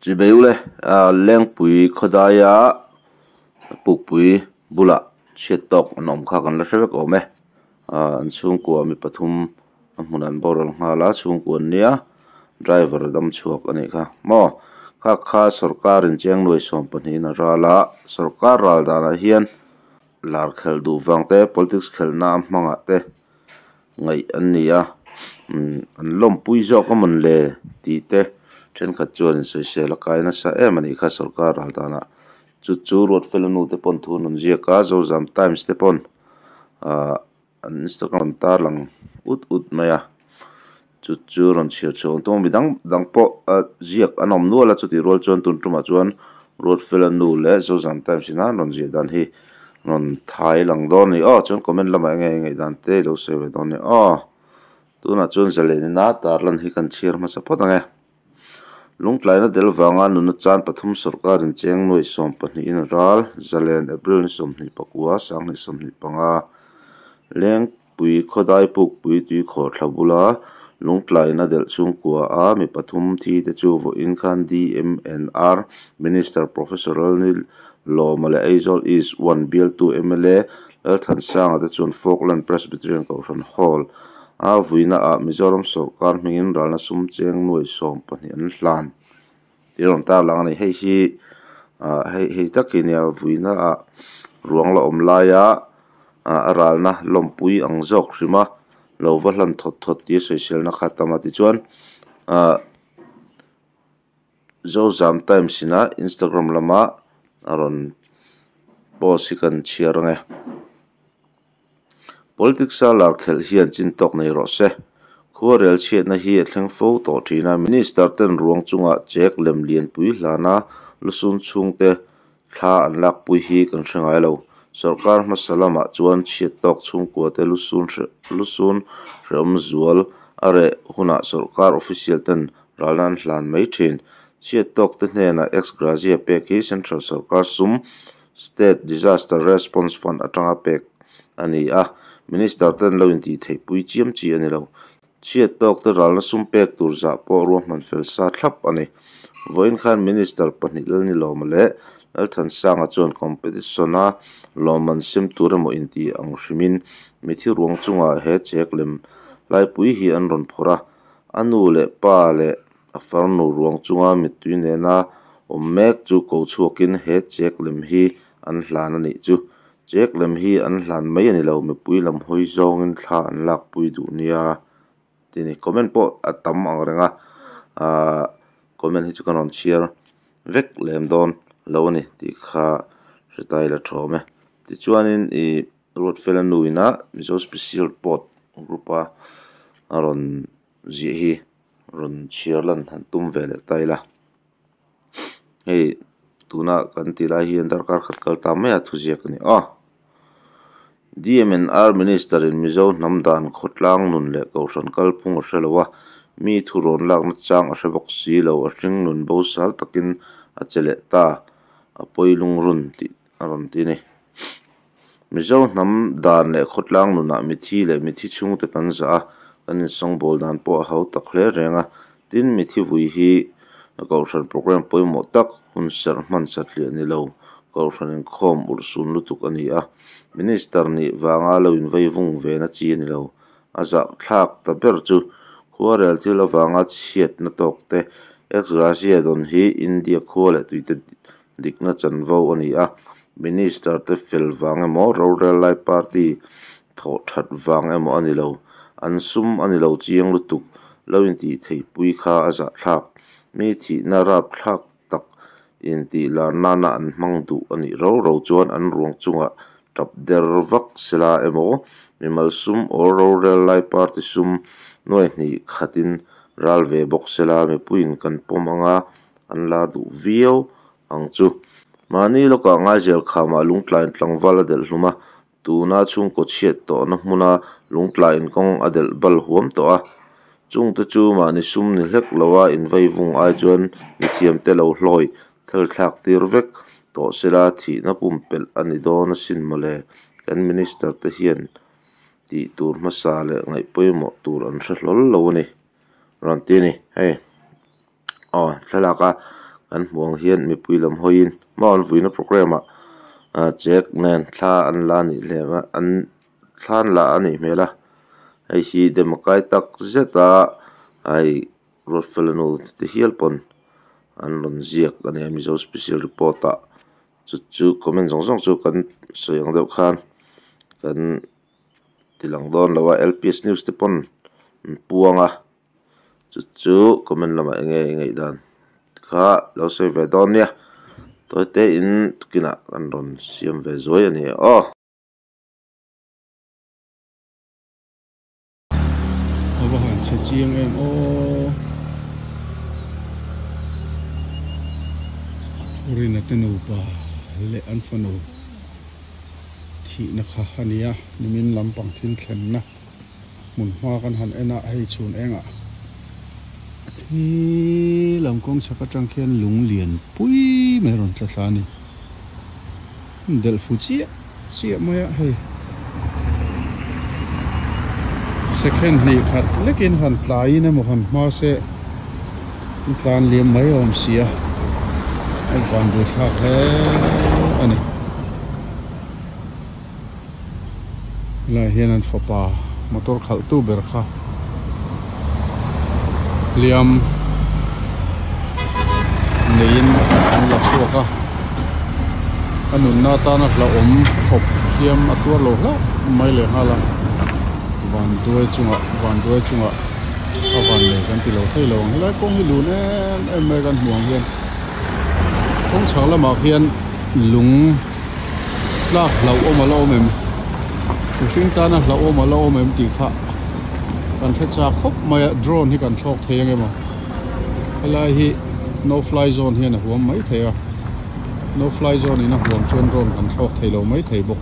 Chibei ule Lengpui khawdaia pukpui bulah chhiat tawk an awm kha kan la hre vek awm e an chhungkua mi pathum a hmun an boral nghal a chhungkua an nia driver dam chhuak a nih kha maw kha kha sawrkar in cheng nuai sawm pahnihin a ral a sawrkar ral danah hian lar khelh duh vang te politics khelhna a hmangah te ngaih an ni a umm an lawmpui zawk a mawn le tih te thenkhat chuan in sawisel a kai nasa em a nih kha sawrkar ral danah chu chu Ruatfela nu te pawn thu an rawn ziak a Zozam Times te pawn ahh an Instagram an tarlang ut ut mai a chu chu rawn chhiar chhuah ang tum a midang dang pawh ah ziak an awm nual a chutih rual chuan tun tumah chuan Ruatfela nu leh Zozam Times in a rawn ziah dan hi rawn thai lang dawn a ni aw chuan comment lamah enge ngaihdan te ilo sawi ve dawn a ni aw tunah chuan zalen ina tarlan hi kan chhiar hmasa phawt ang e lungtlaina del vanga nuna chan pathum sawrkar in cheng nuai sawm pahnih in a ral zalen April ni 24 2025 lengpui khawdai pukpui tuikhawh thla bula lungtlaina delh chhungkua a mi pathum thi te chu vawiin khan DMNR Minister Professor Lalni Lawma leh Aizawl East 1 bialtu mla Lalthansanga te chuan Falkland Presbyterian Kohhran Hall a vuina ah Mizoram sawrkar hmingin ralna sum cheng nuai 12 an hlan tih a rawn tarlang a ni. Hei hi ah hei hei tak hi nia vuina ah ruang la awm laia ah a ralna lawmpui ang zawk hrim a lo va hlan thawt thawt tih a sawiselna kha tam a tichuan ah Zozam Times ina Instagram lama a rawn post hi kan chhiar ang e. Politics a lar khelh hian chin tawk nei rawh se. Khuarel chhiatna hi a thleng fo tawh thin a, Minister ten ruang chungah chek lem lianpui hlana lusun chhungte thla an lakpui hi kan hre ngai lo. Sawrkar hmasa lamah chuan chhiat tawk chhungkua te lusun lusun hrehawm zual a reh hunah sawrkar official ten Ralna an hlan mai thin. Chhiat tawk te hnenah ex gratia pek hi Central Sawrkar sum State Disaster Response Fund atanga pek a ni a, Minister ten lo intih theih pui chiam chi a ni lo. Chhiat tawk te ralna sum pek tur zah pawh ruahman fel sa thlap a ni. Vawiin khan Minister pahnih Lalnilawma leh Lalthansanga chuan competition-a lawmman sem tur emaw intih ang hrimin mithi ruang chungah he chek lem laipui hi an rawn phawrh a. A nu leh pa leh a farnu ruang chunga mittui nena awm mek chu ko chhuakin he chek lem hi an hlan a nih chu. Chek lem hi an hlan mai a ni lo, mipui lam hawi zawngin thla an lakpui duh nia tih a ni. Comment pawh a tam ang reng a, aah comment hi chu kan rawn chhiar vek lem dawn lo a ni tih kha hre ta ila tha awm e. Tichuanin ih. Ruatfela nu ina Mizo Special Report group a a rawn ziah hi rawn chhiar lan han tum ve leh ta ila hei tuna kan tih lai hian darkar khat kal ta mai a thuziak a ni aw D_M_N_R Minister in Mizo hnam dan khawtlang nun leh kohhran kalphung a hre lo a mi thu rawn lakna chang a hre bawk si lo a hring nun bo sal takin a che leh ta a pawi lungrun tih a rawn ti a ni. Mizo hnam dan leh khawtlang nunah mithi leh mithi chhungte kan zah a, kan insawngbawl dan pawh a hau tak hle reng a. Tin, mithi vui hi Kohhran programme pawimawh tak hun serh hman satliah ni lo, Kohhran inkhawm urhsun lutuk a ni a. Minister nih vanga lo invaivung ve na chi a ni lo. A zahthlak ta ber chu khuarel thil avanga chhiatna tawk te ex-gratia dawn hi India khua leh tuite Dikna chanvo a ni a, Minister te fel vang emaw, rorel lai party thawh that vang emaw a ni lo. An sum a ni lo chiang lutuk, lo intih theihpui kha a zahthlak. Mi thihna rapthlak tak intih lar nana an hmang duh a nih ro ro chuan an ruang chungah tap der vak sela emaw, mimal sum or rorel lai party sum nuai hnih khatin ral ve bawk sela mipuiin kan pawm anga An lar duh viau ang chu. Mahni lawkah Ngaizel khamah lungtlaiin tlangval a delh hlum a, tuna chhungkaw chhiat tawhna hmuna lungtlaiin kawng a delh bal huam tawh a. Chungte chu mahni sum ni hlek loa invaivung ai chuan mithiamte lo hlawi thel thlak tir vek tawh sela thihna pumpelh a ni dawn asin mawle. Kan Minister te hian tih tur hmasa leh ngaih pawimawh tur an hre hlawl lo a ni. Rawn ti a ni hei. Aw thlalak a Kan hmuh ang hian mipui lam hawiin maw an vuina programme ah ah chek nen thla an la anih hlem a an thla an la anih hmel a hei hi dem a kai tak zet a hei Ruatfela nu te hial pawn an rawn ziak a nia Mizo special report ah chu chu comment zawng zawng chu kan sawi ang deuh khan kan ti lang dawn lo a L P S news te pawn an puang a chu chu comment lamah eng nge i ngaihdan kha lo sawi ve dawn nia tawi te in tukinah kan rawn siam ve zuai a ni aw. A va han chhe chiang em aw. Rina te nupa leh an fanu thihna kha a nia, nimin lampang thil thlenna hmun hma kan han en a, hei chhun engah khi lam kawng chhak atang khian lung lian pui mai rawn tla thla a ni. Delh fu chiah chiah mai a hei second hnih khat lekin han tlaiin emaw han hma se an tlan liam mai awm si a a van duh thlak hle a ni helaiah hian an fapa motor khalh tu ber kha hliam neiin an la chhuak a a nunna atana hlauhawm khawp hliam a tuar lo hlauh mai leh nghal a van duai chungah van duai chungah a van nei kan ti lo thei lo ang helai kawng hi lun em em mai kan hmuh ang hian kawng chhak lamah khian lung tlak hlauhawm a la awm em mihring tana hlauhawm a la awm em tih kha kan hre chak khawp mai a drone hi kan thlawk thei ang emaw helai hi no fly zone hian a huam mai thei a no fly zone in a huam chuan drone kan thlawk thei lo mai thei bawk.